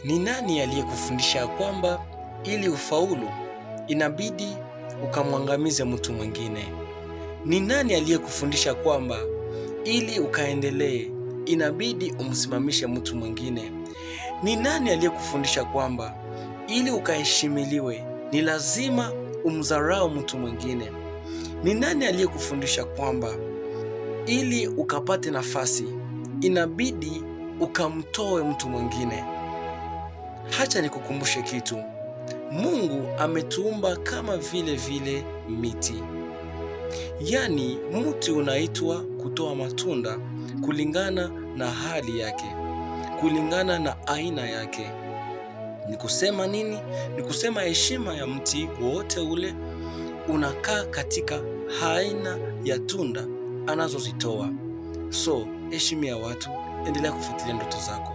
Ni nani aliyekufundisha kwamba ili ufaulu inabidi ukamwangamize mtu mwingine? Ni nani aliyekufundisha kwamba ili ukaendelee inabidi umsimamishe mtu mwingine? Ni nani aliyekufundisha kwamba ili ukaheshimiliwe ni lazima umdharau mtu mwingine? Ni nani aliyekufundisha kwamba ili ukapate nafasi inabidi ukamtoe mtu mwingine? Hacha nikukumbushe kitu. Mungu ametuumba kama vile vile miti. Yaani mti unaitwa kutoa matunda kulingana na hali yake, kulingana na aina yake. Ni kusema nini? Ni kusema heshima ya mti wowote ule unakaa katika aina ya tunda anazozitoa. So, heshima ya watu, endelea kufuatilia ndoto zako.